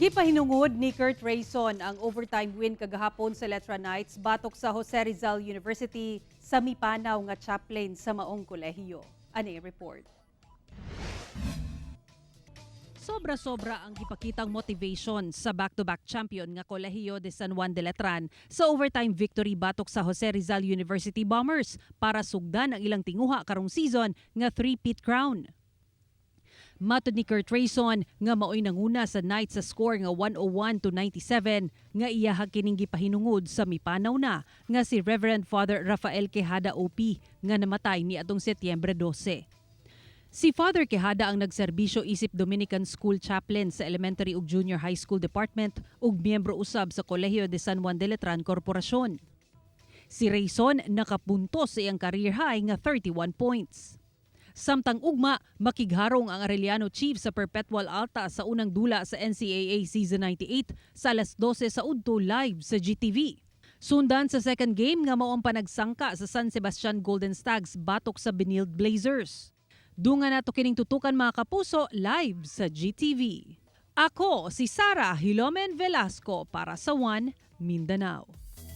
Gipahinungod ni Kurt Reyson ang overtime win kagahapon sa Letran Knights batok sa Jose Rizal University sa mipanaw nga chaplain sa maong kolehiyo. Ani report. Sobra-sobra ang gipakitang motivation sa back-to-back champion nga Kolehiyo de San Juan de Letran sa overtime victory batok sa Jose Rizal University Bombers para sugdan ang ilang tinguha karong season nga three-peat crown. Matod ni Kurt Reyson nga maoy nanguna sa Knights sa score nga 101-97 nga iyaha kining gipahinungod sa mipanaw na nga si Reverend Father Rafael Quejada OP nga namatay ni atong Setyembre 12. Si Father Quejada ang nagserbisyo isip Dominican School Chaplain sa Elementary ug Junior High School Department ug miyembro usab sa Kolehiyo de San Juan de Letran Korporasyon. Si Reyson nakapuntos sa iyang career high nga 31 points. Samtang ugma, makigharong ang Arellano Chiefs sa Perpetual Alta sa unang dula sa NCAA Season 98 sa alas 12 sa udto live sa GTV. Sundan sa second game nga mao ang panagsangka sa San Sebastian Golden Stags batok sa Benilde Blazers. Dungan nato kining tutukan, mga kapuso, live sa GTV. Ako si Sara Hilomen Velasco para sa One Mindanao.